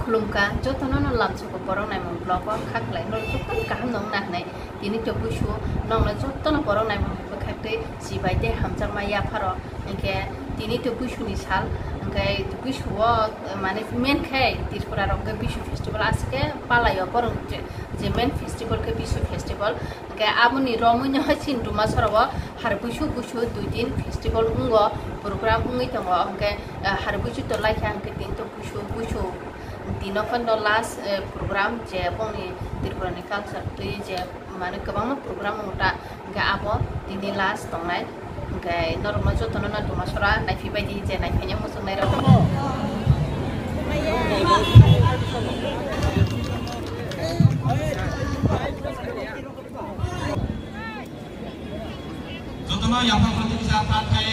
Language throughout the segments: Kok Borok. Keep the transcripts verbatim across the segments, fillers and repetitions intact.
Khulumkha, jotono no lamsogo borok naimung vlog o kha khlai, no jotono kaham no wngna hinwi. Tini to buisu nokno jotono borok naimung bwkhak tei chibai tei hamjakma yapharo. Hinkhe tini to buisuni sal, hinkhe buisu o, mane, main khe Tripura rok khe Bisu festival aswk khe palai o, borok je, je main festival khe Bisu festival. Hinkhe aboni romwi no chini Dumasoro o har buisu buisu dui din festival wngo, program wngwi tongo. Hinkhe, ah, har buisu to laikha, hinkhe tini to buisu buisu tini phano last, eh, program je bongni Tripura ni culture twi je, mane, kwbangma program wngo ta, hinkhe abo tini last tongnai. Hinkhe norokno jotono no Dumasora naiphi baidi je naiphaina muchungnai rok. Jotono yaphang khoroknwi kisa phat khai.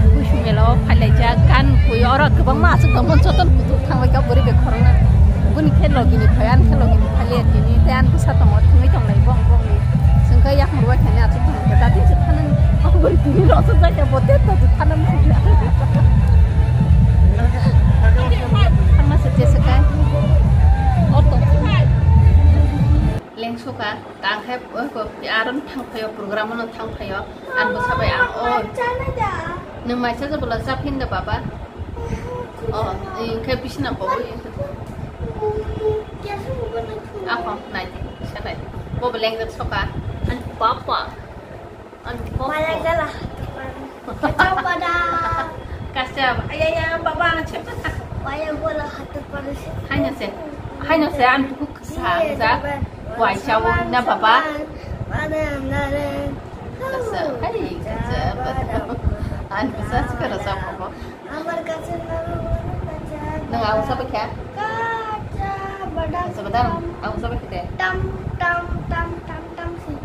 Buisumelo phailaijak, gan koi oro kwbangma aswk tongmani, jotono kutuk thanglaikha bwrwi bai khoroknwi. Boni khe logini phai, ani khe logini phai le tini, tei ani bwsa tongo, thwngwi tonglai bong bongni. Chwng khe yakung rwbaikha hwnwi achuk tongkha, dati se thanani, o bwrwi tini rosok jaikha, bo de to thanani. Thangna se jesa khe. Auto. Lengsoka, tang khe, oi ko, aron thang phaio, program ano thang phaio. Ang bwsa bai ang, o. Nwng maisa jabwla cha phin da baba? O, hinkhe bisina bo ui. Ako, nai di, sa nai di. Bo bo lengjak soka. Ani papa. Ani papa. Maya gala. Kacha pada. Kacha, aya, ya, baba, ang chep. Maya gala hatat pada. Haino se. Haino se, ani buku kesa, kesa. Waisa wo na baba. Pada, pada. Kasa, hai, kasa, pada. An kasa, kasa, kasa, kasa. Amar kasa, pada, pada. Nang ang sapa kya? Kasa, pada. Sebentar, ang sapa kya? Tam, tam, tam, tam, tam, si.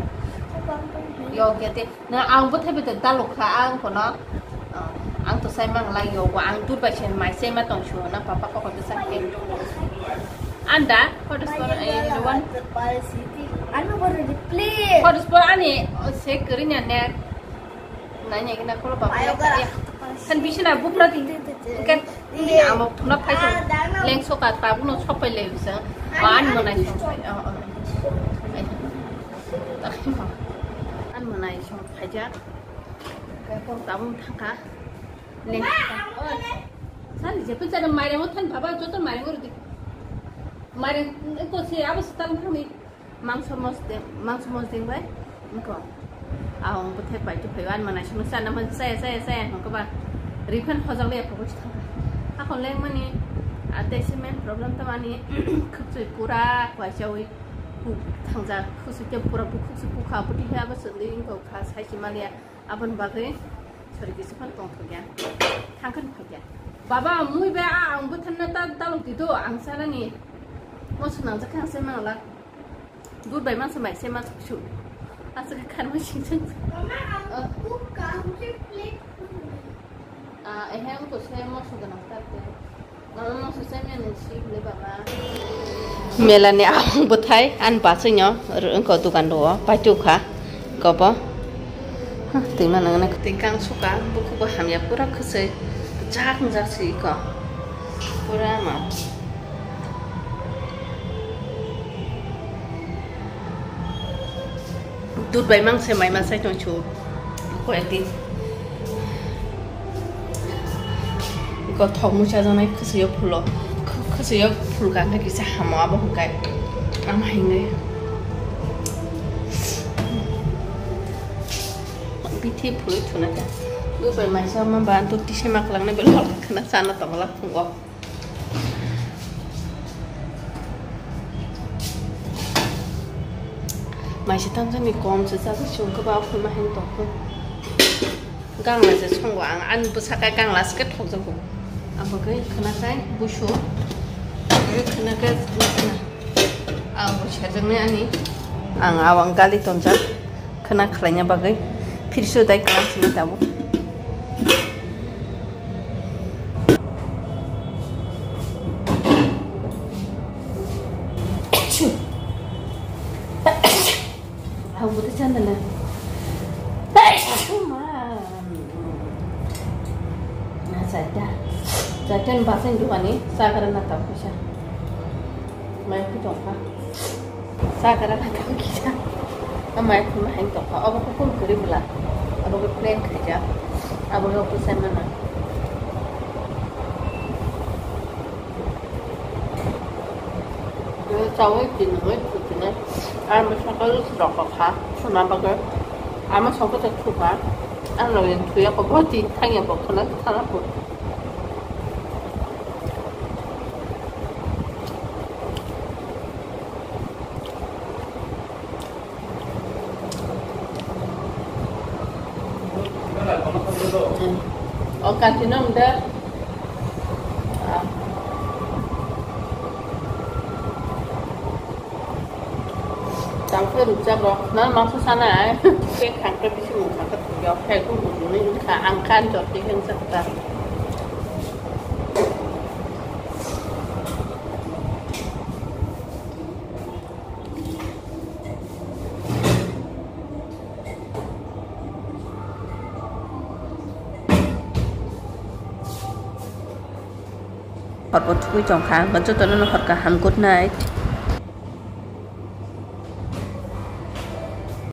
Yo, kya te? Nang ang bwthai bwthai dalok kha ang kono. Ang to sai mang lai yo, ang tur bai sen mai sai ma tong shu na papa ko ko sa ke. Anda, what is for, eh, one? Ano bor di play. What is for ani, oh, se kering ya nek. Nanya kena kalau papa ya. Kan bisa na buk na ting. Kan ini amok thuna phai to. Lengsoka ta buno sopai le bisa. An mo nai song. Oh, oh. An mo nai song phai ja. Kaya pon tabung thangka. Leng. Oi. Sani je pun sana mairang o than baba joto mairang o rudi. Mairang ko se abo setal thangni. Mangso mos de, mangso mos ding bai. Nko. Ang bwthai pai tu phayo an manai sunu sana man saya saya saya nko ba. Riphan hojak le pokos thangka. Ako leng mani ate se main problem to ani khukchoi pura kwai chawi. Thangja khukchoi te pura khukchoi pukha puti ha ba sunding ko kha sai si malia. Aboni bagwi sori kisa phano tongthokya. Thangkhani phakya. Baba, mui bai a ang bwtharna ta dalok di do, ang sanani. Mo swnamjak khe ang se mangla. Dud bai mansa mai se ma su. Asa khe kharma sing sing. Mama, ang cook ka, ang plate. Ah, ehe ang to se mo sugana ta te. Mela ni ang bwthai ani bachwino wngkha dukan o paitokha kobo. Twi mano twi kang suka bukubo hamya pura kwswi kwchak wngjak si ko pura ma. Dud bai mang se mai ma sai tong chu. Ko ekti. Ko thok mucha janai khwswi o phulo. Khwswi o phul ka kisa hamo abo hwkai. Am haingai. Bithi phului thuna ka. Dud bai mai sa ma ba dud tise mak lang ne bel khna sana tong la phungo. Maisa tamjani kom se jagwi chwng kwbang phunma hin tongkhu. Gangla se songo ang ani bwsaka gangla se khe thokjago. Abo khe khwnakhai busu. Khwnakhai ang bo serjaknai ani. Ang awang gali tonjak. Khwna khlaina bagwi phirsu dai klang sini tabuk. Ang bwtwi chanda na. Ma. Na chaita. Chaita ni basai dukani chagra na ta pisa. Mai ku tongkha. Chagra na ta kisa. Amai ku ma hang tongkha. Abo ku kum kuri bula. Abo ku plan khaja. Abo ku sai mana. Chawi tinwi thutinai. Ar masakal rokha. Suna bagwi. Ama sokha ta thuba. Ano yen thuya ko boti thangya bo khana thana put. O kanti no mda. Tangkhe rujak rok na mangsa sana ai. Ke khangkhe bisi mung khangkhe thujak. Khai ku bujuni kha ang khan jot ke khen sakta. Horbo thugui tongkha, hwnkhe jotono no hor kaham, good night.